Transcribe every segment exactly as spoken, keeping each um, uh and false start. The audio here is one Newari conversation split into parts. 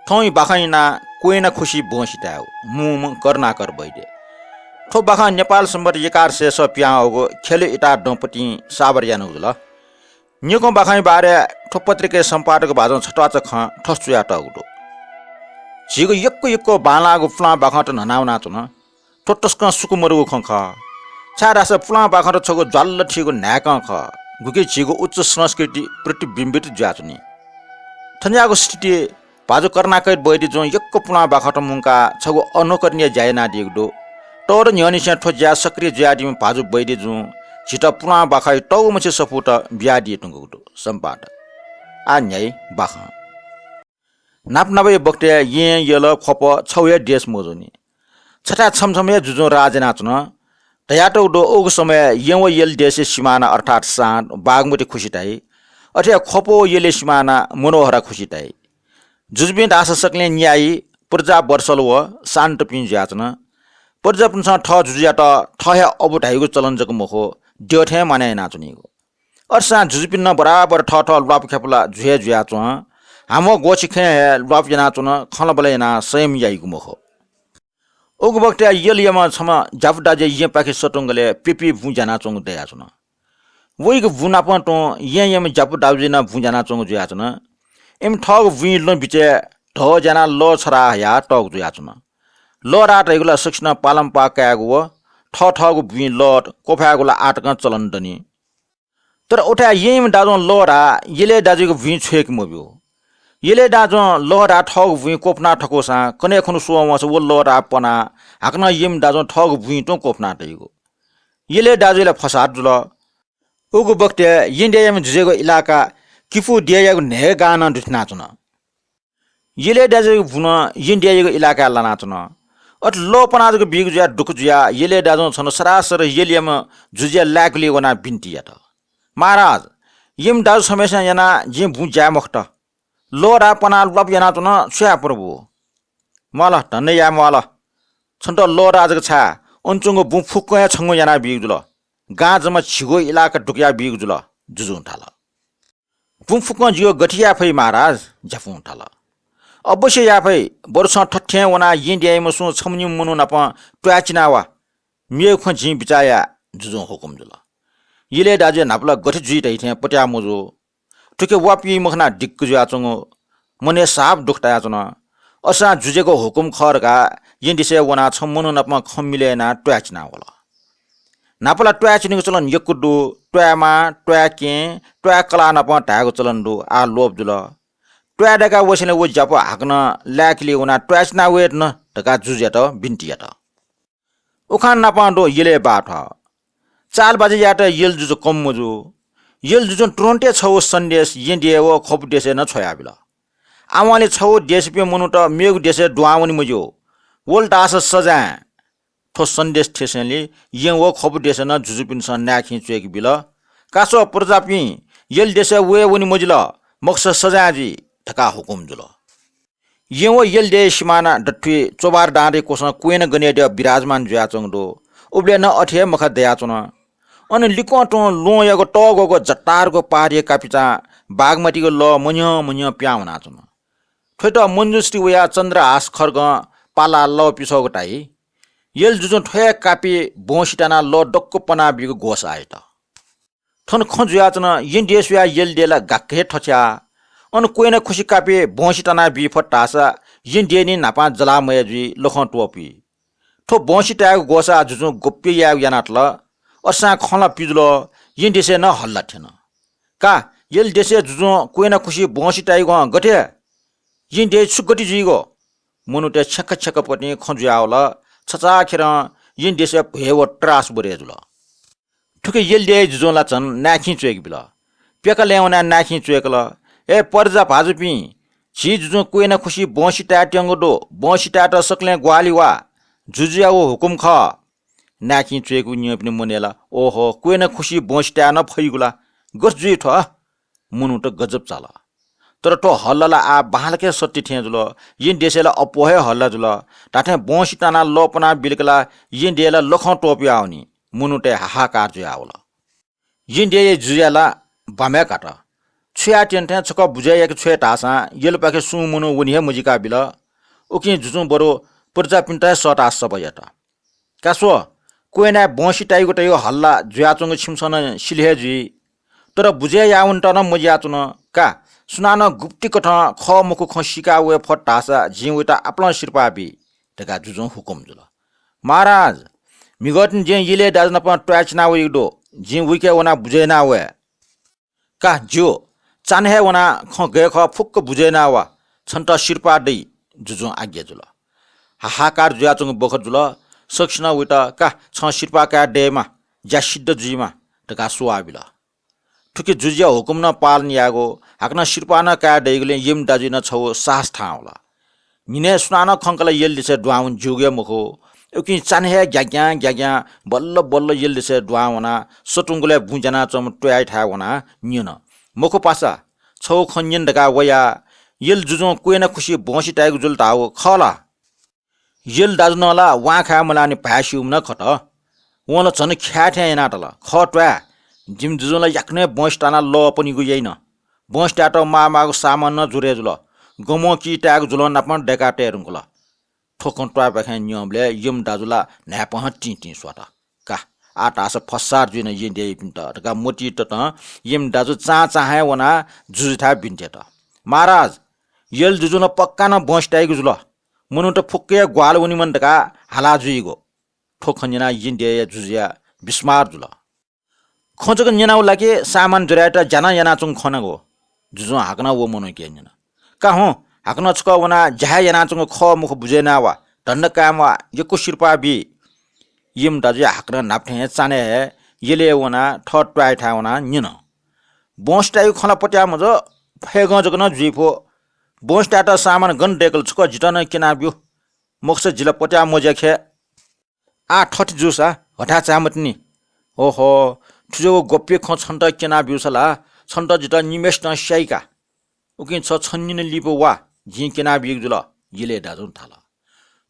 थौंइ बाखं याना क्वय्ना खुसि बहँसिताय् मू करुणाकर वैद्य। थ्व बाखं नेपाल संवत् एघार सय स पिहां वःगु ख्यलय् इता दँपतिं साबर यानागु जुल। निकं बाखंया बारे थ्व पत्रिकाया सम्पादक भाजुं छत्वाःचा खँ थथे च्वयातःगु दु। झीगु यक्व यक्व बांलाःगु पुलां बाखंत न्हना वनाच्वन। थ्व तसकं सुकु मदुगु खँ खः, छाय्धाःसा पुलां बाखंत छगू ज्वाल्ल थीगु न्हाय्कं खः, गुकी झीगु उच्च संस्कृति प्रतिबिम्बित जुयाच्वनी। थज्याःगु स्थिति भाजु करुणाकर वैद्यजुं यक्व पुलां बाखंत मुंकाः छगू अनुकरणीय ज्या यानादीगु दु। तःदँ न्ह्यःनिसें थ्व ज्याय् सक्रिय जुयादीम्ह भाजु वैद्यजुं झीत पुलां बाखंया तःगुमछि सफूत बियादीधुंकूगु दु। सम्पादक। आः न्ह्याइ बाखं। न्हापा न्हापाया बखतय् येँ, यल, ख्वप छगू हे देश मजूनि। छथाय् छम्ह छम्ह हे जुजुं राज यानाच्वन। धयातःगु दु, उगु समयय् येँ व यल देशया सिमाना अर्थात् साँध बागमती खुसि धाइ। अथे हे ख्वप व यलया सिमाना मनोहरा खुसि धाइ। जुजुपिं धाःसा सकलें न्यायी, प्रजा वत्सल व शान्तपिं जुयाच्वन। प्रजापिन्सं थः जुजुयात थः हे अबु धाइगु चलन जक मखु, द्यः थें मानय् यानाच्वनीगु। अथेसां जुजुपिं नं बराबर थःथः ल्वापु ख्यापला जु हे जुयाच्वं। हामः ग्वःछि खँय् हे ल्वापु यानाच्वन, खँल्हाबल्हा यानाः संयम याइगु मखु। उगु बखतय् यलयाम्ह छम्ह ज्यापु दाजुया येँपाखे सःतुंगलय् प्यपि बुँ ज्यानाच्वंगु दयाच्वन। वइगु बुँ नापं तुं येँयाम्ह ज्यापु दाजुया नं बुँ ज्यानाच्वंगु जुयाच्वन। इमि थःगु बुँइ लँ बिचय् धः ज्यानाः लः छराः हयातःगु जुयाच्वन। लः धाः धइगु ला सकसिनं पालंपाः कायेगु व थःथःगु बुँइ लः क्वफायेगु ला आःतकं चलन दनि। तर उथाय् येँयाम्ह दाजुं लः धाः यलय् दाजुयागु बुँइ छ्वय्के मब्यू। यलय् दाजुं लः धाः थःगु बुँइ क्वफुना थकूसां कन्हय् खुन्हु स्वः वंसा व लः धाः पनाः हाकनं येँयाम्ह दाजुं थःगु बुँइ तुं क्वफुना तइगु। यलय् दाजुया ला फसाद जुल। उगु बखतय् येँ देय्‌याम्ह जुजुयागु इलाका किपू देय्‌यागु न्हय्‌गा गां नं दुथ्यानाच्वन। यलय् दाजुयागु बुँ नं येँ देय्‌यागु इलाकाय् लानाच्वन। अथे लः पना जक बीगु जुयाः दुःख जुयाः यलय् दाजुं छन्हु सरासर यलयाम्ह जुजुया लाय्‌कुलिइ वनाः बिन्ति यात, महाराज, येँम्ह दाजु छम्हय्‌सिनं यानाः जिं बुँ ज्याये मखुत। लः धाः पनाः ल्वापु यानाच्वन, छु याये प्रभु? म्वाल, धन्दा याये म्वाल। छन्त लः धाः जक छाय्, अन च्वंगु बुँ फुक्कं हे छंगु यानाबीगु जुल। गां जम्मा झीगु इलाका दुकयाबीगु जुल, जुजुं धाल। बुँ फुक्कं जिगु गथे याये फइ महाराज? ज्यापुं धाल। अवश्य याये फइ, बरु छं थथें वनाः येँ देय्‌याम्ह सुं छम्ह निम्ह मनू नाप त्वाय् चिना वा। मेगु खँ जिं बिचाः याये, जुजुं हुकुम जुल। यलय् दाजुया न्हापा ला गथे जुइ धइथें पत्याः मजू। थुकी वा पी मखनाः दिक्क जुयाच्वंगु मनय् साप दुःख तायाच्वन। असां जुजुयागु हुकुम खः धकाः येँ देशय् वनाः छम्ह मनू नाप खँ मिलय् यानाः त्वाय् चिना वल। न्हापा ला त्वाय् चिनेगु चलन यक्व दु। त्वाय्‌मां, त्वाय्‌कें, त्वाय्‌कलाः नाप धायेगु चलन दु। आः लोप जुल। त्वाय् दय्‌काः वसेंलि व ज्यापु हाकनं लाय्‌कुलिइ वनाः त्वाय् चिना वयेधुन धकाः जुजुयात बिन्ति यात। उखान नापं दु यलय् बाःथ्व। चालबाजी यायेत यल जुजु कम मजू। यल जुजुं तुरुन्त हे छगू सन्देश येँ देय् व ख्वप देशय् नं छ्वयाबिल। आवंलि छगू देशपिं मनूत मेगु देशय् दुहां वने मज्यू। वल धाःसा सजाँय। थ्व सन्देश थ्यसेंलि येँ व ख्वप देशय् नं जुजुपिन्सं नाय्‌खिं च्वय्‌के बिल। का स्व प्रजापिं, यल देशय् वये वने मजिल, मखुसा सजाँय जुइ धकाः हुकुम जुल। येँ व यल देय्‌या सिमाना दथुइ चोभार डाँडाया क्वसं क्वय्‌ना गनेद्यः विराजमान जुयाच्वंगु दु। उबलय् नं अथे हे मखा दयाच्वन। अन लिक्वं तुं ल्वहंयागु तःग्वःगु जतारगु पहाडया कापिचां बागमतीगु लः मन्ह्यः मन्ह्यः पिहां वनाच्वन। थ्वयात मञ्जुश्री वयाः चन्द्रहास खड्गं पालाः लः पिछ्वःगु धाइ। यल जुजुं थ्व हे कापि बहँसि तानाः लः दक्व पनाबीगु ग्वसाः यात। थन खँ जुयाच्वन, येँ देशया यल देय् ला गाक्क हे थथ्याः। अन क्वय्‌ना खुसि कापि बहँसि तानाबी फत धाःसा येँ देय् निं न्हापां जलामय जुइ, लखं त्वपुइ। थ्व बहँसि तायेगु ग्वसाः जुजुं गोप्य यायेगु यानातल। असां खँ ला पिजुल, येँ देशय् नं हल्ला थ्यन। का, यल देशय् जुजुं क्वय्‌ना खुसि बहँसि ताइगु हं गथे? येँ देय् छु गति जुइगु? मनूतय् छ्याक्क छ्याक्कपतिं खँ जुयावल। छचाःखेरं येँ देशय् भ्वय् व त्रास बरय् जुल। थुकी यल देय् जुजुं ला झन नाय्‌खिं च्वय्‌के बिल। प्याका लँय् वनाः नाय्‌खिं च्वय्‌कल, हे प्रजा भाजुपिं, झी जुजुं क्वय्‌ना खुसि बहँसि तायेत्यंगु दु, बहँसि तायेत सकलें ग्वाहालि वा, जुजुया व हुकुम खः। नाय्‌खिं च्वय्‌कूगु न्यंपिनि मनय् ला, ओहो, क्वय्‌ना खुसि बहँसि ताये नं फइगु ला, गथे जुइ थ्व? मनूत गजब चाल। तर थ्व हल्ला ला आः बांलाक हे सत्य थें जुल। येँ देशय् ला अप्वः हे हल्ला जुल। धात्थें बहँसि तानाः लः पनाः बिलक ला येँ देय् ला लखं त्वपुयावनी। मनूतय् हाहाकार जुयावल। येँ देय्‌या जुजुया ला बाम्हय् कात। छु त्वयात्यन थें छकः बुझय् याके छ्वये धाःसां यलपाखे सुं मनू वने हे मजिका बिल। उकिं जुजुं बरु पुर्जापिन्त हे सःताः सःपा यात। का स्व, क्वय्‌नाय् बँसि ताइगु ताइगु हल्ला जुयाच्वंगु छिमिसं नं सिल हे जुइ। तर बुझय् याः वनेत नं मजियाच्वन। का, सुनानं गुप्तिकथं खः मखु खँ सीका वये फत धाःसा जिं वइत आपालं सिरपाः बी धकाः जुजुं हुकुम जुल। महाराज, म्हिगःतिनि जिं यलय् दाजु नाप त्वाय् चिना वइगु दु। जिं उइके वनाः बुझय् याना वये। का ज्यू, चान्हय् वनाः खँ गय् खः फुक्क बुझय् याना वा, छन्त सिरपाः दइ, जुजुं आज्ञा जुल। हाहाकार जुयाच्वंगु बखत जुल। सकसिनं वइत का छं सिरपाः काये दयेमा, ज्या सिद्ध जुइमा धकाः सुवाः बिल। थुकी जुजुया हुकुम नं पालन यायेगु, हाकनं सिरपाः नं काये दइगुलिं यम दाजुइ नं छगू साहस थाहां वल। न्हिनय् सुनानं खंकल यल लिसे दुहां वने ज्यूगु हे मखु। उकिं चान्हय् ग्याग्यां ग्याग्यां बल्ल बल्ल यल लिसे दुहां वनाः सतुंगुलय् बुँ ज्यानाच्वंम्ह त्वाय्‌थाय् वनाः न्यन। मखु पासा, छगू खँ न्यने धकाः वया। यल जुजुं क्वय्‌ना खुसि बँसि ताइगु जुल धाःगु खः ला? यल दाजुनं ला वां खाये मलाःनि भाय् स्यूम्ह नं खत। वं ला झन ख्याये थें यानातल। खः त्वाय्, जिमि जुजुं ला याकनं बँसि तानाः लः पनिगु याइन। बँसि तायेत माःमाःगु सामान नं जुरय् जुल। गमं कि तायेगु जुलं नापं दय्‌का तये धुंकल। थ्व खँ त्वाःपाखें न्यंबलय् यम दाजु ला न्हाय्‌पहं तिं तिं स्वात। का, आः धाःसा फस्सार जुइन येँ द्यःयापिन्त धकाः मतिइ ततं यम दाजु चां चां हे वनाः जुजुथाय् बिन्ति यात। महाराज, यल जुजुं ला पक्का नं बँसि ताइगु जुल। मनूत फुक्कया ग्वाहालि वनेमानि धकाः हाला जुइगु। थ्व खँ न्यनाः येँ द्यःया जुजुया बिस्मार जुल। खँ जक न्यनागु ला कि सामान जुरय् यायेत ज्या नं यानाच्वंगु खनागु? जुजुं हाकनं व मनूके न्यन। का हुँ, हाकनं छकः वनाः ज्या हे यानाच्वंगु खः मखु बुझय् याना वा, धन्दा कायेमा वा, यक्व सिरपाः बी। यम दाजुया हाकनं न्हापा थें चान्हय् हे यलय् वनाः थः त्वाय्‌थाय् वनाः न्यन। बँसि ताइगु खँ ला पत्याः मजू, फय्‌गं जक नं जुइ फु। बँसि तायेत सामान गन दय्‌कल छकः जितः नं क्यनाब्यु। मखुसा जि ला पत्याः मज्याखे। आः थथे जूसा हथाय् चाये मतिनि। ओहो, थुजःगु गोप्य खँ छन्त क्यना ब्यूसा ला छन्त जितः निम्हय्‌सितं स्याइ का। उकिं छ छन्हिन लिपा वा, जिं क्यनाबीगु जुल, यलय् दाजुं धाल।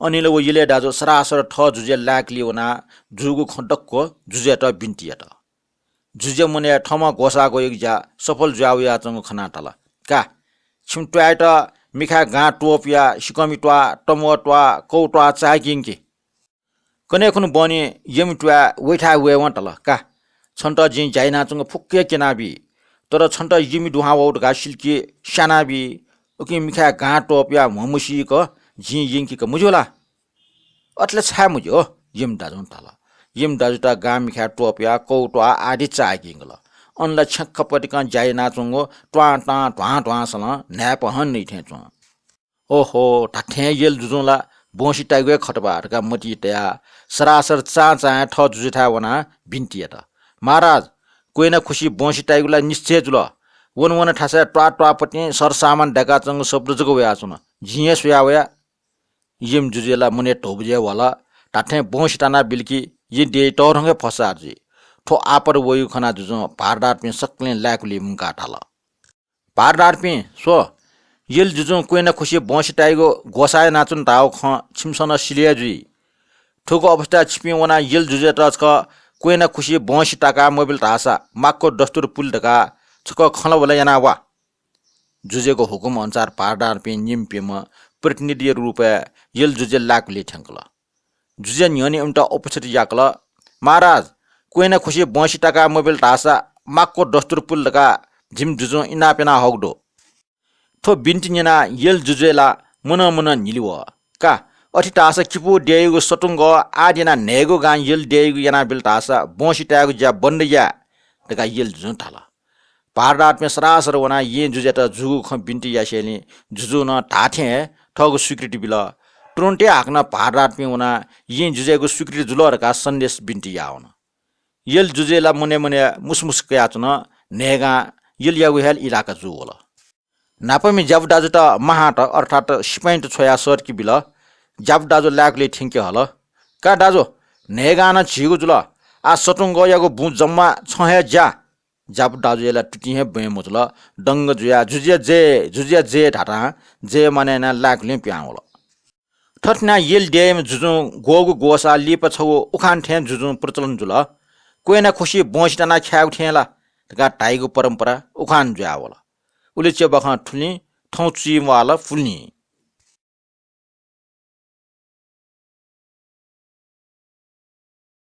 अनिल व यलय् दाजु सरासर थः जुजुया लाय्‌कलय् वनाः जूगु खँ दक्व जुजुयात बिन्ति यात। जुजुया मनय् थःम्हं ग्वसाः ग्वयागु ज्या सफल जुया वयाच्वंगु खनाः धाल, का, छिमि त्वाय्‌त मिखाय् गां त्वपुयाः सिकःमि त्वाः, तमुवा त्वाः, कौ त्वाः चाय्‌किंकि। कन्हय् खुन्हु बहनी यमि त्वाय् वइथाय् वयेवं धाल का। छन्त जिं ज्या यानाच्वंगु फुक्क हे क्यनाबी। तर छन्त यमि दुहां वःगु धकाः सिल कि स्यानाबी। उकिं मिखाय् गां त्वपुयाः म्हमसीक जिं यंकिक मज्यू ला? अथे ला छाय् मज्यू, यमि दाजुं धाल। यमि दाजुत गां मिखाय् त्वपुयाः कौ त्वाः आदि चाय्‌किंकल। अन ला छ्यंक्क पतिकं ज्या यानाच्वंगु त्वां तां ध्वां ध्वां सलं न्हाय्‌पहं नइ थें च्वं। ओहो, धात्थें यल जुजुं ला बहसि ताइगु हे खत बा धकाः मतिइ तयाः सरासर चां चां हे थः जुजुथाय् वनाः बिन्ति यात। महाराज, क्वय्‌ना खुसि बहसि ताइगु ला निश्चय जुल। वन वन थासय् त्वाः त्वाःपतिं सरसामान दय्‌काच्वंगु शब्द जक वयाच्वन। जिं हे स्वया वया। यमि जुजुया ला मनय् ध्वबुझे वल। धात्थें बहसि तानाबिल कि येँ द्यःया तःधंगु हे फस्सार जुइ। थ्व आपत वइगु खनाः जुजुं भारदारपिं सकलें लाय्‌कुलिइ मुंकाः धाल। भारदारपिं, स्व, यल जुजुं क्वय्‌ना खुसि बहसि ताइगु ग्वसाः यानाच्वन धाःगु खँ छिमिसं नं सिल हे जुइ। थुगु अवस्थाय् छिपिं वनाः यल जुजुयात छकः क्वय्‌ना खुसि बहसि ताका मबिल धाःसा माक्व दस्तुर पुल धकाः छकः खँल्हाबल्हा याना वा। जुजुयागु हुकुम अनुसार भारदारपिं निम्हप्यम्ह प्रतिनिधिया रूपय् यल जुजुया लाय्‌कुलिइ थ्यंकल। जुजुया न्ह्यःने इमित उपस्थित याकल। महाराज, क्वय्‌ना खुसि बहसि ताका मबिल धाःसा माक्व दस्तुर पुल धकाः जिमि जुजुं इनाप याना हःगु दु। थ्व बिन्ति न्यनाः यल जुजुया ला मनं मनं न्हिलि वः। का, अथे धाःसा किपू द्यःयागु सतुंगः आदि यानाः न्हय्‌गू गां यल द्यःयागु यानाबिल धाःसा बहसि तायेगु ज्या बन्द याये धकाः यल जुजुं धाल। भारदारपिं सरासर वनाः येँ जुजुयात जूगु खँ बिन्ति यासेंलि जुजुं नं धाःथें हे थःगु स्वीकृति बिल। तुरुन्त हे हाकनं भारदारपिं वनाः येँ जुजुयागु स्वीकृति जुल धकाः सन्देश बिन्ति याः वन। यल जुजुया ला मनय् मनय् मुसुमुसु कयाच्वन, न्हय्‌गां यलयागु हे इलाका जू वल। न्हापामि ज्यापु दाजुत महात अर्थात् सिपाइँत छ्वयाः सःतके बिल। ज्यापु दाजु लाय्‌कुलिइ थ्यंके हल। का दाजु, न्हय्‌गां नं झीगु जुल। आः सतुंगःयागु बुँ जम्मा छं हे ज्या। ज्यापु दाजुया ला तुतिं हे ब्वँय् मजुल। दंग जुयाः जुजुया जय, जुजुया जय धातां जय माने यानाः लाय्‌कुलिं पिहां वल। थथे यानाः यल द्यःयाम्ह जुजुं ग्वःगु ग्वसाः लिपा छगू उखान थें जुजुं प्रचलन जुल। क्वय्‌ना खुसि बहसि तानाः ख्यायेगु थें ला धकाः धाइगु परम्परा उखान जुयावल। उलि च्यबाखं थुलिं, थौं चुइम्वाल पुलिं।